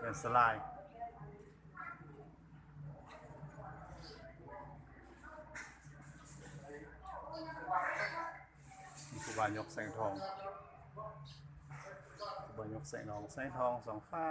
ແລນສະລາຍ. ຄູບາຍົກແສງທອງ ຄູບາຍົກແສງທອງ ແສງທອງສອງຟ້າ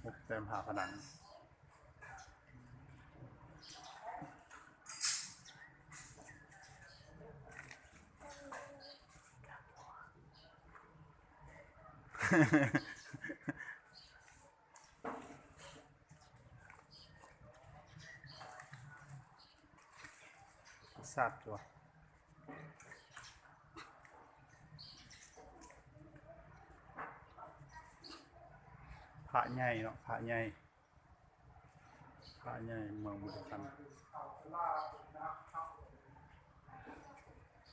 ຫົກແຕ້ມຝາຜະໜັງ. ສາດຕົວະ ພະໃຫຍ່ເນາະ ພະໃຫຍ່ ພະໃຫຍ່ເມືອງບໍລິຄັນ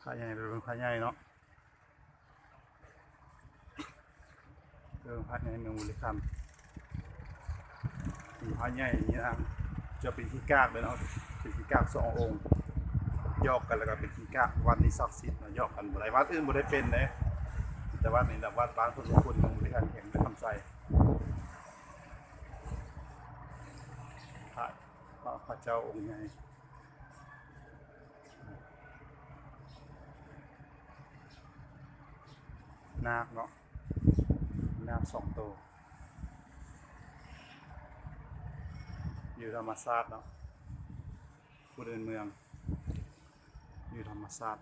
ພະໃຫຍ່ ໄປເບິ່ງພະໃຫຍ່ເນາະ ເບິ່ງພະໃຫຍ່ເມືອງບໍລິຄັນ ມີພະໃຫຍ່ມີນາງ ຈະເປັນຂີ້ກາກເດ້ເນາະ ເປັນຂີ້ກາກສອງອົງ ຢອກກັນ ແລ້ວກໍເປັນຂີ້ກາກ ວັດນີ້ສັກສິດເນາະ ຢອກກັນບໍ່ໄດ້ ວັດອື່ນບໍ່ໄດ້ເປັນເດ້ ແຕ່ວັດນີ້ລະ ວັດບ້ານພຸດທະຄຸນ ເມືອງບໍລິຄັນ ແຂວງຄຳໄຊ. ພະ ພະ ພະເຈົ້າອົງໃຫຍ່ ນາກເນາະ ນາກສອງໂຕ ຢູ່ທຳມະຊາດເນາະ ຜູ້ເດີນເມືອງ ຢູ່ທຳມະຊາດ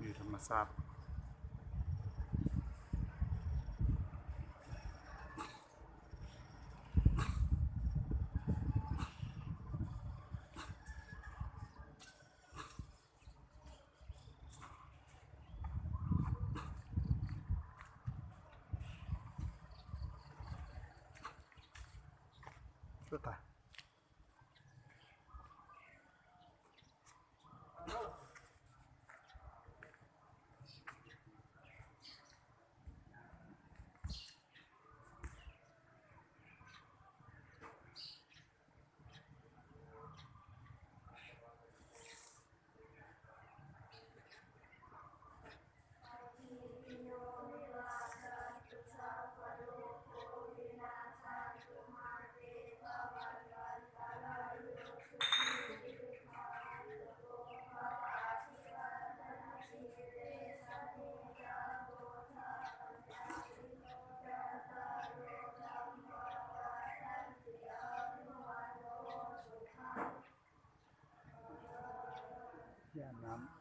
ຢູ່ທຳມະຊາດ. ທີ່ອາບນ້ຳ